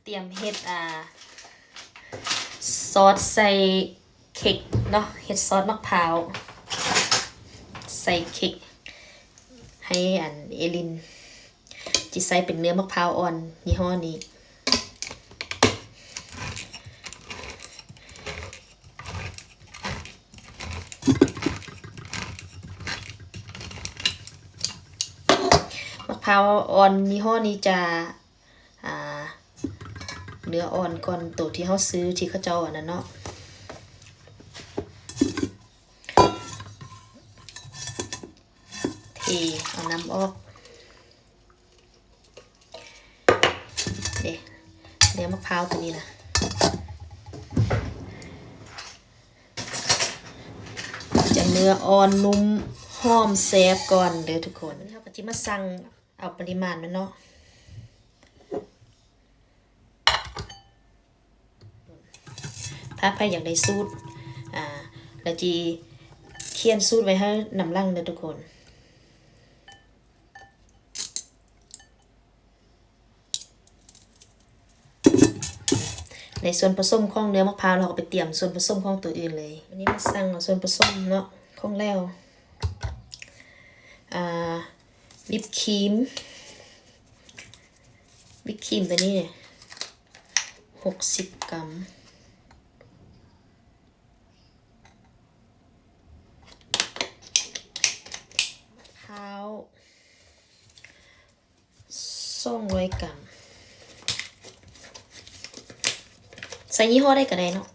ຕຽມເຮັດ ອ່າ ຊອດໃສ່ເຄັກເນາະ, ເຮັດຊອດໝາກພ້າວໃສ່ເຄັກ ໃຫ້ອັນເອລິນ. ຊິໃຊ້ເປັນເນື້ອໝາກພ້າວອ່ອນຍີ່ຫໍ້ນີ້. ໝາກພ້າວອ່ອນຍີ່ຫໍ້ນີ້ຈະ ອ່າ ເນື້ອອ່ອນກ່ອນໂຕທີ່ເຮົາຊື້ທີ່ເຂົາເຈົ້າອັນນັ້ນເນາະ. ເທເອົານ້ຳອອກ. ເດ້ ເນື້ອໝາກພ້າວໂຕນີ້ນະ ຈະເນື້ອອ່ອນນຸ້ມຫອມແຊບກ່ອນເດີທຸກຄົນ. ເຮົາກໍຊິມາຊັ່ງເອົາປະລິມານມັນເນາະ. ຖ້າໃຜຢາກໄດ້ສູດ ອ່າ ລະຈີຂຽນສູດໄວ້ໃຫ້ນຳຫຼັງເດີທຸກຄົນ. ໃນສ່ວນປະສົມຂອງເນື້ອໝາກພ້າວ ເຮົາກໍໄປຕຽມສ່ວນປະສົມຂອງໂຕອື່ນເລີຍ. ວັນນີ້ມາຊັ່ງເອົາສ່ວນປະສົມເນາະ ຂອງແຫຼວ ອ່າ ວິບຄຣີມ ວິບຄຣີມໂຕນີ້ຫົກສິບກຣາມ. ພ້າວສອງຮ້ອຍກຣາມ. ໃສ່ຍີ່ຫໍ້ໃດກໍໄດ້ເນາະ.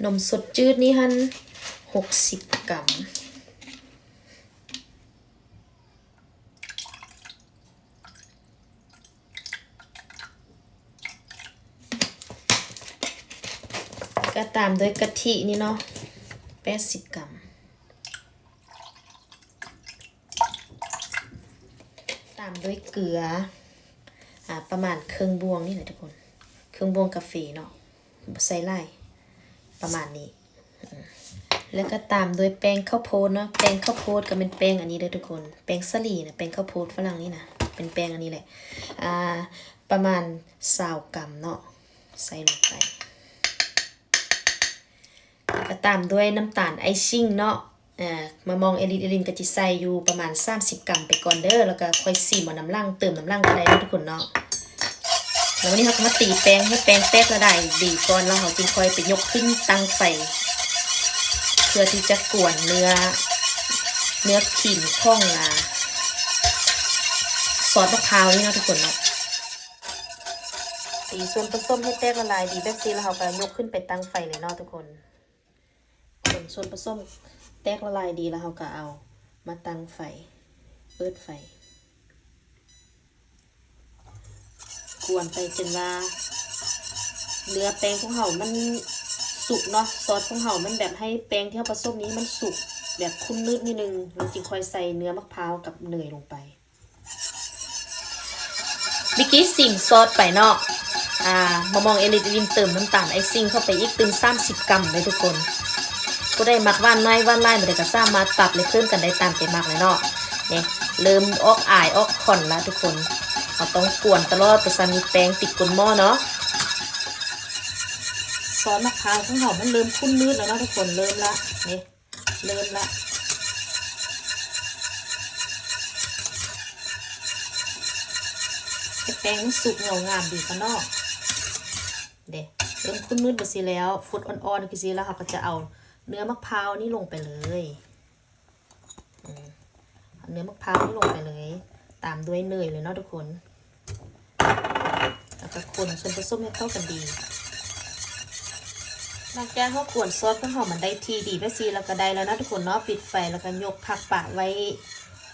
ນົມສົດຈືດນີ້ຫັ້ນຫົກສິບກຣາມ. ກະຕາມດ້ວຍກະທິນີ້ເນາະ ແປດສິບກຣາມ. ຕາມດ້ວຍເກືອ ອ່າ ປະມານເຄິ່ງບ່ວງນີ້ແຫຼະທຸກຄົນ ເຄິ່ງບ່ວງກາເຟເນາະ ບໍ່ໃສ່ຫຼາຍ ປະມານນີ້. ແລ້ວກໍຕາມດ້ວຍແປ້ງເຂົ້າໂພດເນາະ ແປ້ງເຂົ້າໂພດກໍແມ່ນແປ້ງອັນນີ້ເດີທຸກຄົນ ແປ້ງສາລີນະ ແປ້ງເຂົ້າໂພດຝຣັ່ງນີ້ນະ ເປັນແປ້ງອັນນີ້ແຫຼະ ອ່າ ປະມານຊາວກຣາມເນາະ ໃສ່ລົງໄປ. ແລ້ວກໍຕາມດ້ວຍນ້ຳຕານໄອຊິງເນາະ ເອີ ມາມອງເອລິນ ເອລິນກໍຊິໃສ່ຢູ່ປະມານສາມສິບກຣາມໄປກ່ອນເດີ ແລ້ວກໍຄ່ອຍຊີມເອົານຳຫຼັງ ເຕີມນຳຫຼັງກໍໄດ້ເນາະທຸກຄົນເນາະ. ແລ້ວວັນນີ້ເຮົາກໍມາຕີແປ້ງໃຫ້ແປ້ງແຕກລະລາຍດີກ່ອນ ແລ້ວເຮົາຈຶ່ງຄ່ອຍໄປຍົກຂຶ້ນຕັ້ງໄຟ ເພື່ອທີ່ຈະກວນເນື້ອ ເນື້ອຄຣີມຂອງ ອ່າ ຊອດໝາກພ້າວນີ້ເນາະທຸກຄົນເນາະ. ຕີສ່ວນປະສົມໃຫ້ແຕກລະລາຍດີແບບຊີ້ ແລ້ວເຮົາກໍຍົກຂຶ້ນໄປຕັ້ງໄຟເລີຍເນາະທຸກຄົນ. ຄົນສ່ວນປະສົມແຕກລະລາຍດີ ແລ້ວເຮົາກໍເອົາມາຕັ້ງໄຟ ເປີດໄຟ ກວນໄປຈົນວ່າເນື້ອແປ້ງຂອງເຮົາມັນສຸກເນາະ ຊອດຂອງເຮົາມັນແບບໃຫ້ແປ້ງທີ່ເຮົາປະສົມນີ້ມັນສຸກແບບຂຸ້ນໜືດນິດໜຶ່ງ ແລ້ວຈຶ່ງຄ່ອຍໃສ່ເນື້ອໝາກພ້າວກັບເນີຍລົງໄປ. ເມື່ອກີ້ຊິງຊອດໄປເນາະ ອ່າ ມາມອງເອລິດ ເອລິນເຕີມນ້ຳຕານໄອຊິງເຂົ້າໄປອີກຕື່ມສາມສິບກຣາມເລີຍທຸກຄົນ. ຜູ້ໃດມັກຫວານໜ້ອຍຫວານຫຼາຍ ແບບໃດກໍສາມາດປັບ ແລະ ເພີ່ມກັນໄດ້ຕາມໃຈມັກເລີຍເນາະ. ນີ້ເລີ່ມອອກອາຍອອກຂ້ອນລະທຸກຄົນ ເຮົາຕ້ອງກວນຕະຫຼອດ ປະສານມີແປ້ງຕິດກົ້ນໝໍ້ເນາະ. ຊອດໝາກພ້າວຂອງເຮົາມັນເລີ່ມຂຸ້ນໜືດແລ້ວເນາະທຸກຄົນ ເລີ່ມລະ ນີ້ ເລີ່ມລະ ໃຫ້ແປ້ງມັນສຸກເຫງົາງາມດີຂ້າງນອກເດ້. ເລີ່ມຂຸ້ນໜືດແບບຊີ້ແລ້ວ ຟົດອ່ອນໆ ຈັ່ງຊີ້ແລ້ວ ເຮົາກໍຈະເອົາເນື້ອໝາກພ້າວນີ້ລົງໄປເລີຍ. ເອົາເນື້ອໝາກພ້າວນີ້ລົງໄປເລີຍ ຕາມດ້ວຍເນີຍເລີຍເນາະທຸກຄົນ. ແລ້ວກໍຄົນສ່ວນປະສົມໃຫ້ເຂົ້າກັນດີ. ຫຼັງຈາກເຮົາກວນຊອດຂອງເຮົາມັນໄດ້ທີ່ດີແບບຊີ້ແລ້ວ ກໍໄດ້ແລ້ວນະທຸກຄົນເນາະ. ປິດໄຟແລ້ວກໍຍົກພັກປະໄວ້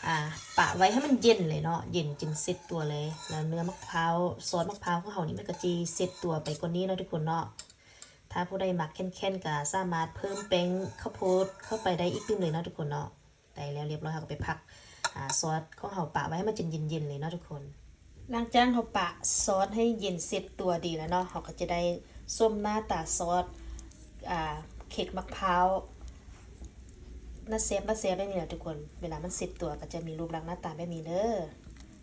ອ່າ ປະໄວ້ໃຫ້ມັນເຢັນເລີຍເນາະ ເຢັນຈົນເຊັດຕົວເລີຍ. ແລ້ວເນື້ອໝາກພ້າວ ຊອດໝາກພ້າວຂອງເຮົານີ້ ມັນກໍຊິເຊັດຕົວໄປກວ່ານີ້ເນາະທຸກຄົນເນາະ. ຖ້າຜູ້ໃດມັກແຂນໆ ກໍສາມາດເພີ່ມແປ້ງເຂົ້າໂພດເຂົ້າໄປໄດ້ອີກຕື່ມເລີຍເນາະທຸກຄົນເນາະ. ໄດ້ແລ້ວລຽບຮ້ອຍ ເຮົາກໍໄປພັກ ອ່າ ຊອດຂອງເຮົາປະໄວ້ໃຫ້ມັນເຢັນໆ ເລີຍເນາະທຸກຄົນ. ຫຼັງຈາກເຮົາປະຊອດໃຫ້ເຢັນເຊັດຕົວດີແລ້ວເນາະ ເຮົາກໍຈະໄດ້ຊົມໜ້າຕາຊອດ ອ່າ ເຄັກໝາກພ້າວ ມາແຊບ ມາແຊບແບບນີ້ລະທຸກຄົນ ເວລາມັນເຊັດຕົວກໍຈະມີຮູບລັກໜ້າຕາແບບນີ້ເດີ.